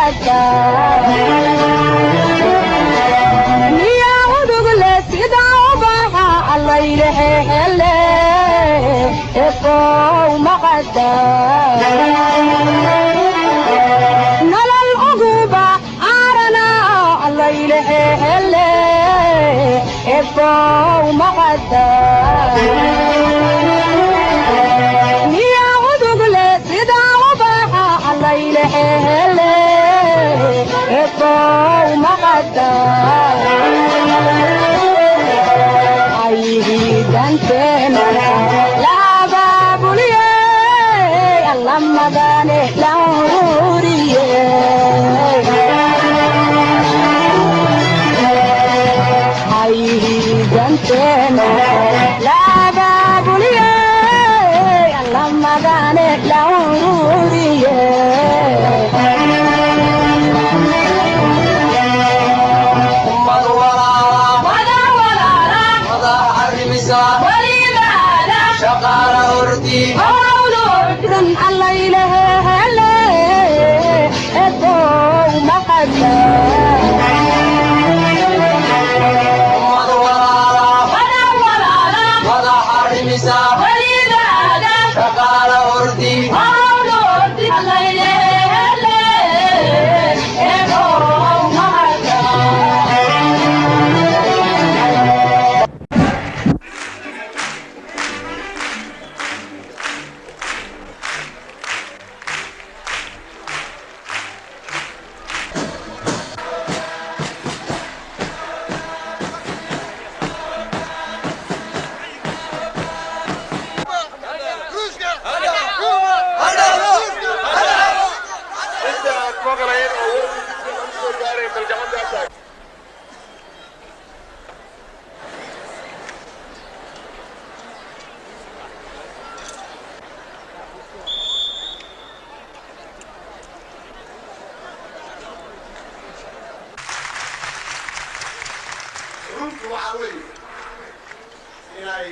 maqada miyaa udugle sida ubaxa allaylehe ebow maqada nolol uguba aarana allaylehe ebow maqada miyaa udugle sida ubaxa allaylehe ebow maqada ayhidanteena la abaabuliye allamadane la ururiye ayhidanteena la abaabuliye allamadane la ururiye ummad walaala wada arrimisa shaqaala horti dan allaylehe ebow maqada ummad walaala wada arrimisa shaqaala horti Runtu waxaa weeye inay